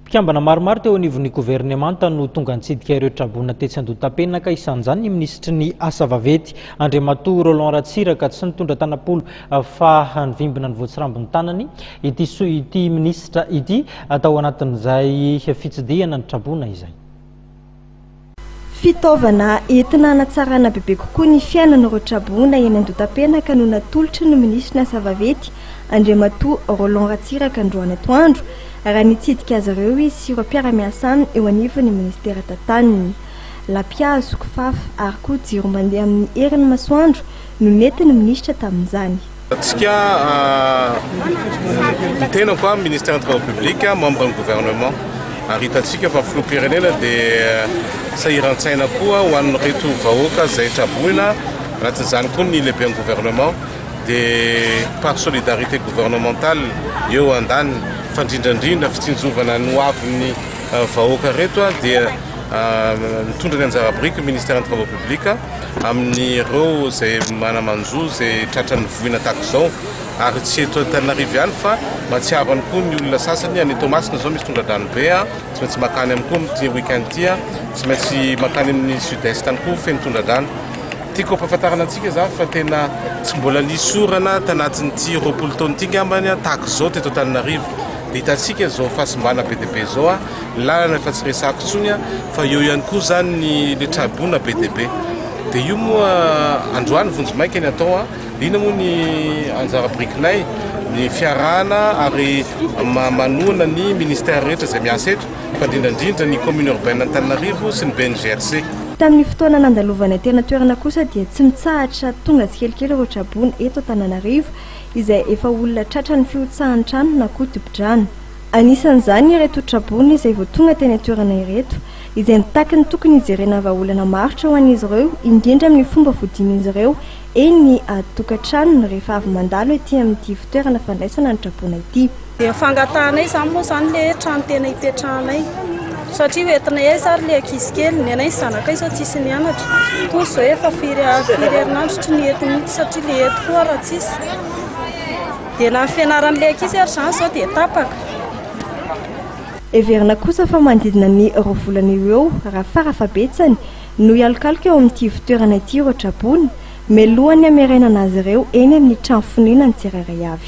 Mpikambana maromaro teo anivon'ny governemanta no tonga nitsidika ireo traboina tetsy Andohatapenaka, isan'izany ny minisitry ny Asa vaventy, Andriamatoa Roland Ratsiraka. Tsy nitondra tanam-polo fa nivimbina ny voatsirambin'ny tanany ity ity minisitra ity tao anatin'izay fitsidihana ny traboina izay. Fitaovana entina hanatsarana bebe kokoa ny fiainan'ireo traboina eny Andohatapenaka no natolotry ny minisitry ny Asa vaventy, Andriamatoa Roland Ratsiraka androany atoandro, raha nitsidika azy ireo izy sy ireo mpiara-miasa aminy eo anivon'ny minisitera tantaniny. Lampihazo, kifafa ary koa jiro mandeha amin'ny herin'ny masoandro no nentin'ny minisitra tamin'izany. Antsika, ny tenako, ministère ny travaux publics, membre ny gouvernement, ary hitantsika fa filoham-pirenena dia sahiran-tsaina koa ho an'ireto vahoaka izay traboina, anatin'izany koa ny lehiben'ny gouvernement dia par solidarité gouvernementale eo andaniny fa indrindra indrindra fitsinjovana ny hoavin'ny vahoaka ireto dia mitondra ny anjara biriky ministère ny travaux publics. Amin'ireo izay mana-manjo izay tratran'ny voina tahaka izao ary tsy eto Antananarivo ihany fa mahatsiaro ihany koa ny olona sasany any Toamasina izao misy tondra-drano be, tsy maintsy makany aminy koa amin'ity week-end ity, tsy maintsy makany amin'ny sud-est any koa feno tondra-drano. Tiako hampahafantarana antsika izany fa tena tsy mbola nisy orana tanatin'ity 20 taona ity angambany tahaka izao teto Antananarivo. Dia hitantsika izao fahasimbana be dia be izao. Ny lalana efa tsy resahako intsony fa eo ihany koa izany ny le traboina be dia be. Dia io moa androany vonjimaika ny atao an. Inona moa ny anjara birikinay? Ny fiarahana ary manohana ny ministère rehetra izay miasa eto fa indrindra indrindra ny commune urbaine Antananarivo sy ny BNGRC. Tamin'ny fotoana nandalovana teny an-toerana kosa dia tsy mitsahatra tonga tsikelikely ireo traboina eto Antananarivo izay efa olona tratran'ny fihotsahan'ny trano na koa dibo-drano. Anisan'izany ireto traboina izay vao tonga teny an-toerana ireto, izay nitaky ny tokony hijerena vahaolana maharitra ho an'izy ireo, indrindra amin'ny fomba fodian'izy ireo eny an-tokantranony rehefa avy mandalo ety amin'ity ivontoerana fandraisana ny traboina ity. Dia ny fangatahanay izany moa izany ilay trano tena hipetrahanay satria ho entinay aiza ary ilay ankizy kely, ny anay ny zanakay izao tsisy nianatra, toa izao efa firy firy herinandro tsy nihety mihitsy satria ilay eto koa raha tsisy. Dia na ny fianaran'ilay ankizy ary izany izao dia tapaka. Heverina kosa fa manodidina ny roa volana eo ho eo, raha farafahabetsany, no hialokaloka eo amin'ity ivontoerana ity ireo traboina, mialohan'ny hamerenana azy ireo eny amin'ny trano fonenany tsirairay avy.